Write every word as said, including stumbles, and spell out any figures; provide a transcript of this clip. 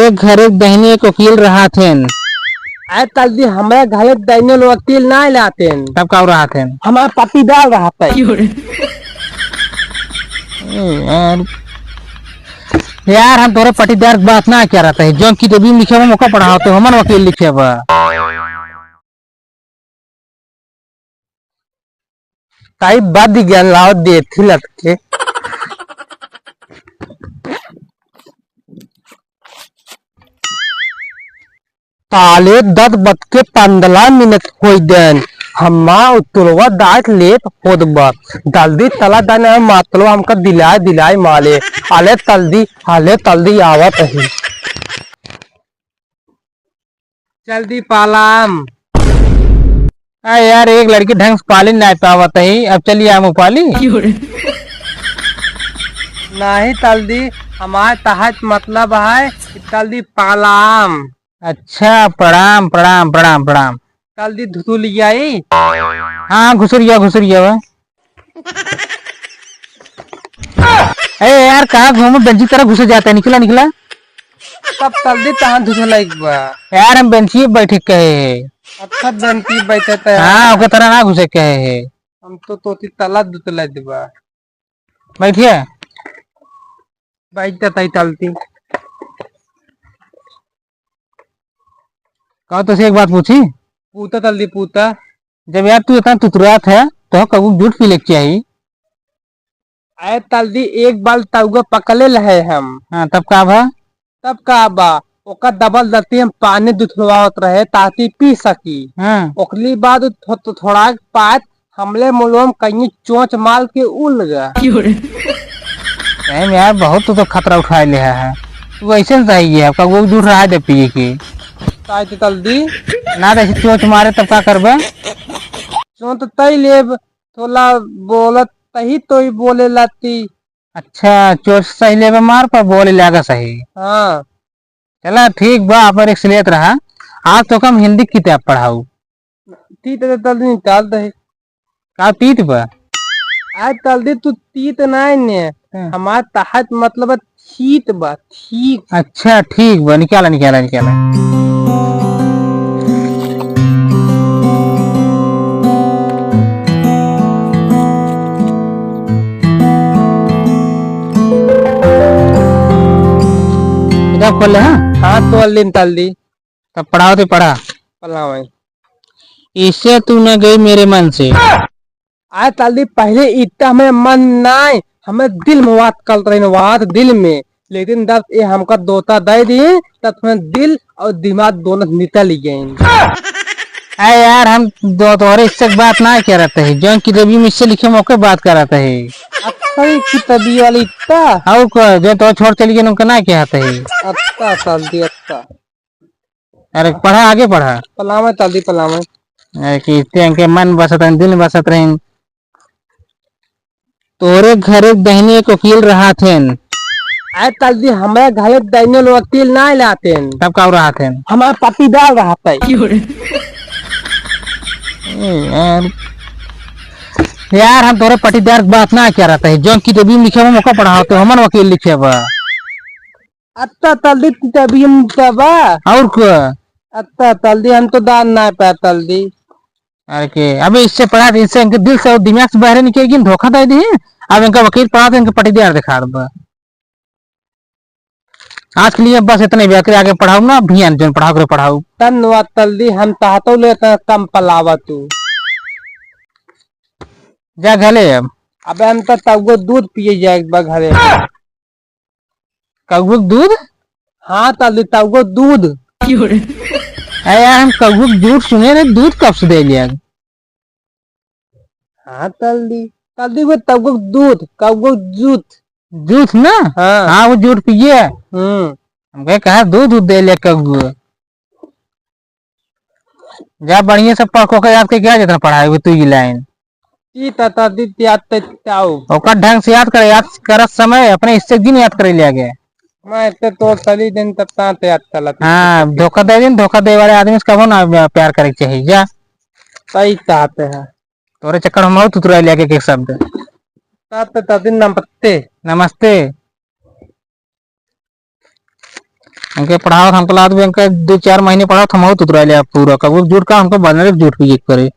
घरे दहिने एक वकील रहत हैं। अरे तल्दी, हमरे घरे दहिने वकील नाहीं रहत हैं। तब का रहत हैं? हमार पट्टीदार रहत है। ए यार, यार, हम तोरे पट्टीदार के बात ना करत है। जौन किताबी में लिखे बा, ओका पढ़ावत है, हमन वकील लिखे बा। ताई बात ज्ञान लावत देथी लटके। ताले दत बत के पंद्रह मिनट होई देन, हम्मा उतरवा दांत लेत होत बा। जल्दी तला दाने हम मातलो हमका दिलाए दिलाए माले। आले तल्दी, आले तल्दी आवत ही। जल्दी पालाम। आ यार, एक लड़की ढंग से पाली नाहीं पावत ही, अब चली आम पाली। क्यों रे? नाहीं तल्दी, हमार तहत मतलब है कि तल्दी पालाम। अच्छा, प्रणाम, प्रणाम, प्रणाम, प्रणाम। तल्दी धुतुलियाई। हाँ, घुसुरिया, घुसुरिया बा। ए यार, कहाँ घूमो, बेंची तरह घुसे जाता है, निकला, निकला। तब तल्दी तहाँ धुसला एक बा। यार, हम बेंचिए बैठे कहे है। अच्छा, बेंची बैठे तो हाँ, ओकर तरह ना घुसे कहे है। हम तो तोती तला दुतला देबा। बैठिए। बैठ जाता ही तल्दी। का तोसे एक बात पूछी? पूता तल्दी, पूता। जब यार तू इतना तुतुरात है, तो कबू जूठ पी लेके चाहिए। अरे तल्दी, एक बार तउगा पकले लहे हम। हाँ, तब का भा? तब का बा, ओकर दबल दती हम पानी दुथलवावत रहे, ताकि पी सकी। हाँ। ओकली बाद थो-, थो-, थोड़ा पात हमले मुलवा में कहीं चोंच माल के उल गा। क्यों रे? सही में यार, बहुत तू तो खतरा उठाए ले है। तू ऐसे न चाहिए, आपका वो दूर रहा दे पिए के। ताई तो तल्दी। ना तो ऐसे चोंच मारे तब का करबे? चोंच तो तई लेब, थोला बोलत तही तो ही बोले लाती। अच्छा, चोंच सही लेबे मार पर बोले लागा सही। हाँ। चला ठीक बा, अपन रिस्क लेत रहा। आज तो कम हिंदी किताब पढ़ाऊ। तीत तो तल्दी निकाल दे। का तीत बा? आज तल्दी तू तीत नाय ने। हाँ। हमार तहत मतलब चीत बा, ठीक। अच्छा, ठीक बा, निकाला, निकाला, निकाला। किताब खोल ले, हाँ? हाँ, तो अल्लीन तल्दी। तब पढ़ाओ तो पढ़ा। पढ़ाओ भाई। इससे तू न गई मेरे मन से। आय तल्दी पहिले इत्ता हमें मन नाय, हमें दिल में बात करत रही, बात दिल में। लेकिन जब ये हमका दोता दे दी, तब हमें दिल और दिमाग दोनों निकल गए। अरे यार, हम दो तोहरे इससे बात ना करत है, जौन किताबी में इससे लिखे मौके बात करत है। अच्छा, ये किताबी वाली इत्ता? और को, जो तो छोड़ चली गई, उनका ना कहते है। अच्छा, तल्दी, अच्छा। अरे पढ़ा, आगे पढ़ा। पलावे तल्दी, पलावे। अरे कि इत्ते इनके मन बसत रहें, दिल बसत रहें। तोरे घरे दहिने एक वकील रहत हैं। अरे तल्दी, हमारे घरे दहिने लोग वकील ना लाते हैं। तब का रहत हैं? हमारे पट्टीदार रहत है। ए यार, यार हम तोरे पट्टीदार के बात ना करत है, जौन किताबी में लिखे बा, ओका पढ़ाओ तो हमन वकील लिखे बा। अत्ता तल्दी, तभी हम तबा। और का? अत्ता तल्दी, हम तो दान ना पाए तल्दी। अरे के, अबे इससे पढ़ा दे, इससे इनके दिल से और दिमाग से बाहर निकल गई, धोखा दे दी। अब इनका वकील पढ़ा दे, इनके पट्टीदार दिखा दे। आज के लिए बस इतना ही, आगे पढ़ाऊ ना, भियान जौन पढ़ाऊ करे पढ़ाऊ। धन्यवाद तल्दी, हम चाहतो ले इतना कम पलावा तू। जा घले अब। अबे हम तो तउगो दूध पिए जाए एक बार घरे। कौगुक दूध? हाँ, तल्दी तउगो दूध। अरे यार, हम कौगुक दूध सुने रहे, दूध कब से दे लिया? हाँ, तल्दी, तल्दी वो तउगो दूध, कौगो जूठ। जूठ ना? हाँ। हाँ, वो जूठ पिए। हम्म। हम कहे, कहा दूध, दूध दे लिया कौगो। जा बढ़िया से पढ़ के याद करके आ, जितना पढ़ाई हुई तू ई लाइन। ई त, त, दि, त्यात, ते, त्याऊ। ओकर ढंग से याद कर, याद करत समय अपने इससे दिन याद करे ले आगे। मैं इतने तोर सली दिन तब तात याद चलत। हाँ, धोखा दे दिन, धोखा दे वाले आदमी से कबो ना प्यार करे के चाहिए, जा। सही कहते हैं। तोरे चक्कर में मौत उतरा ले आगे के शब्द। तात, त, दिन नमस्ते। नमस्ते। हमके पढ़ावत, हमको लागत भी हमके दो चार महीने पढ़ावत, हम बहुत उतरा लिया पूरा। कबूर झूठ का, हमको बनर झूठ भी एक करे।